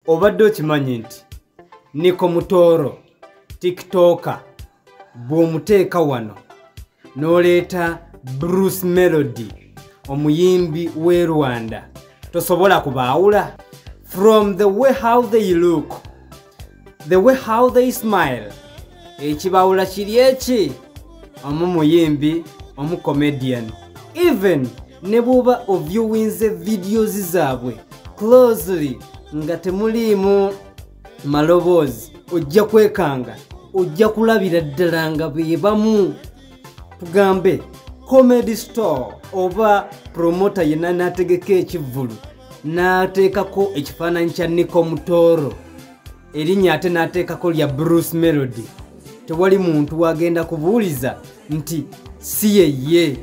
Obadde okimanyi nti Niko Mutoro TikToker bw'omuteeka wano n'oleeta Bruce Melody omuyimbi w'e Rwanda tosobola kubaawula. From the way how they look, the way how they smile, ekibawula kiri eki omu muyimbi omu comedian. Even ne bw'oba oviewinze videos zaabwe closely nga temuliimu maloboozi ojja kwekanga, ojja kulabira ddala nga be bamu. Tugambe Comedy Store oba promoter yenna n'ategeka ekivvulu n'ateekako ekifaananyi kya Niko Mutoro, erinnya ate n'ateekako lya Bruce Melody, tewali muntu wagenda kubuuliza nti si ye ye.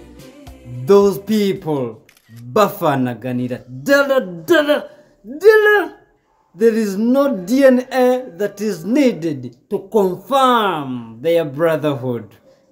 Those people bafaanaganira ddala ddala ddala. There is no DNA that is needed to confirm their brotherhood.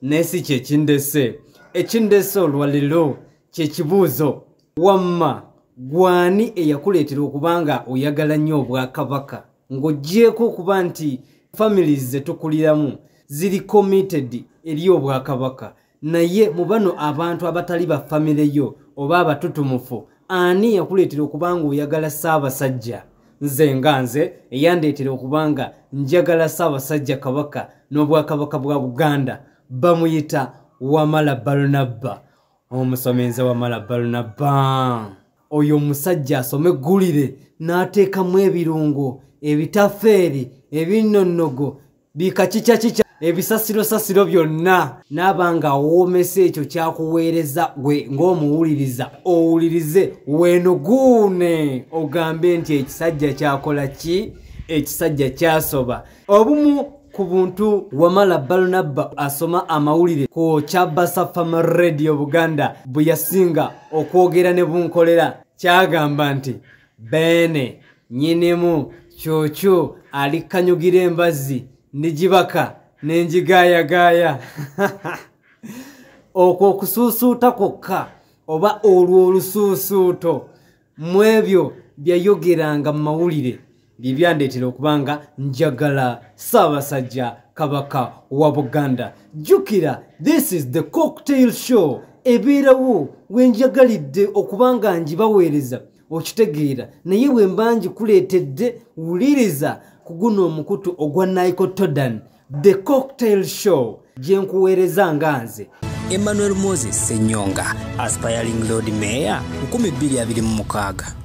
Naye si kyekindese, ekindese olwaliro kyekibuuzo, wamma gwani eyakuleetera okuba nga oyagala nnyo obwakabaka ng'oggyeeko okuba nti families ze tukuliramu ziri committed eri obwakabaka, naye mu bano abantu abatali ba famire yo oba abatutumufu ani yakuleetera okuba nga oyagala Ssaabasajja? Nze nga nze eyandeetera okuba nga njagala Ssaabasajja Kabaka n'obwakabaka bwa Buganda bamuyita Wamala Barunabba, omusomenze Wamala Barunabba. Oyo omusajja asoma eggulire n'ateekamu ebirungo ebitafeeri ebinonnogo bikakicakikya ebisasirosasiro byonna n'aba nga awoomesa ekyo kyakuweereza gwe ng'omuwuliriza owulirize weenoguune ogambe nti ekisajja kyakola ki, ekisajja kyasoba. Obumu ku buntu Wamala Barunabba asoma amawulire ku Kyabasa Fama Radio Buganda bwe yasinga okwogera ne bunkolera, kyagamba nti beene nnyinimu kyokyo alikanyugira embazzi ndigibaka nenjigaayagaaya. Okwo okusuusuuta kwokka oba olwo olusuusuuto mu ebyo byayogeranga mu mawulire bye byandeetera okuba nga njagala Ssaabasajja Kabaka wa Buganda. Jjukira, this is the Cocktail Show ebeerawo we njagalidde okuba nga ngibaweereza, okitegeera, naye bwe mba ngikuleetedde wuliriza ku guno omukutu ogwa Naiko Todan, The Cocktail Show gye nkuweereza nga nze Emmanuel Moses Ssenyonga, aspiring Lord Mayor 2026.